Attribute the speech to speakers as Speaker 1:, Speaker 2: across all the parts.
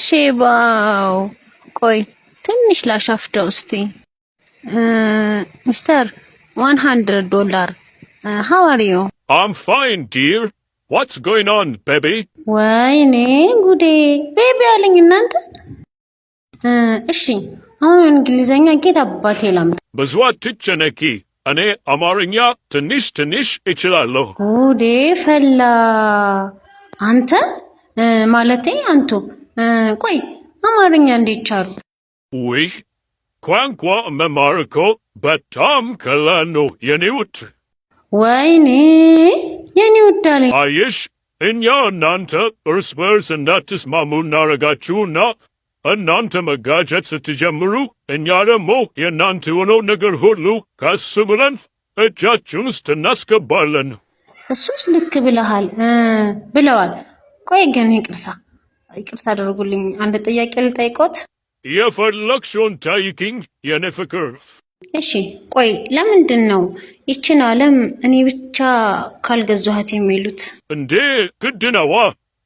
Speaker 1: ሼባው፣ ቆይ ትንሽ ላሻፍደው እስቲ። Mister $100, how are you?
Speaker 2: I'm fine, dear. What's going on, baby?
Speaker 1: ወይኔ ጉዴ፣ baby አለኝ እናንተ። እሺ፣ አሁን እንግሊዘኛ ጌት አባቴ ላምጣ?
Speaker 2: ብዙ አትጨነቂ። እኔ አማርኛ ትንሽ ትንሽ እችላለሁ።
Speaker 1: ጉዴ ፈላ። አንተ፣ ማለቴ አንቱ፣ ቆይ አማርኛ እንዴት ቻሉ?
Speaker 2: ውይ፣ ቋንቋ መማር እኮ በጣም ቀላል ነው የኔ ውድ።
Speaker 1: ወይኔ የኔ ውድ አለኝ።
Speaker 2: አየሽ፣ እኛ እናንተ እርስ በርስ እንዳትስማሙ እናረጋችሁና እናንተ መጋጨት ስትጀምሩ እኛ ደግሞ የእናንተ የሆነው ነገር ሁሉ ቀስ ብለን እጃችን ውስጥ እናስገባለን።
Speaker 1: እሱስ ልክ ብለሃል ብለዋል። ቆይ ግን ይቅርታ ይቅርታ አድርጉልኝ፣ አንድ ጥያቄ ልጠይቆት?
Speaker 2: የፈለግሽውን ጠይቂኝ የኔ ፍቅር።
Speaker 1: እሺ፣ ቆይ ለምንድን ነው ይችን ዓለም እኔ ብቻ ካልገዛኋት የሚሉት?
Speaker 2: እንዴ፣ ግድ ነዋ።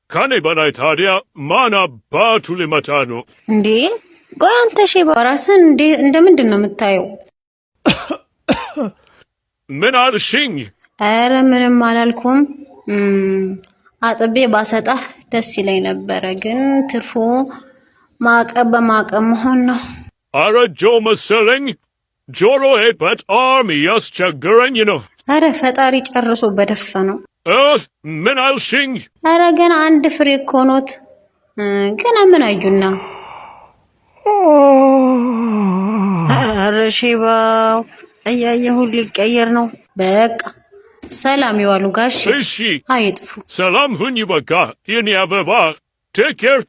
Speaker 2: ከኔ በላይ ታዲያ ማን አባቱ ሊመጣ ነው?
Speaker 1: እንዴ፣ ቆይ አንተ ሼባ ራስን እንደ ምንድን ነው የምታየው?
Speaker 2: ምን አልሽኝ?
Speaker 1: ኧረ ምንም አላልኩም። አጥቤ ባሰጣህ ደስ ይለኝ ነበረ፣ ግን ትርፉ ማዕቀብ በማዕቀብ መሆን ነው።
Speaker 2: አረጀው መሰለኝ፣ ጆሮዬ በጣም እያስቸገረኝ ነው።
Speaker 1: ኧረ ፈጣሪ ጨርሶ በደፈነው።
Speaker 2: ምን አልሽኝ?
Speaker 1: ኧረ ገና አንድ ፍሬ እኮ ኖት። ገና ምን አዩና? ኧረ ሼባው እያየሁ ሊቀየር ነው። በቃ ሰላም ይዋሉ ጋሽ።
Speaker 2: እሺ።
Speaker 1: አይጥፉ።
Speaker 2: ሰላም ሁኚ በቃ የኔ አበባ። Take care.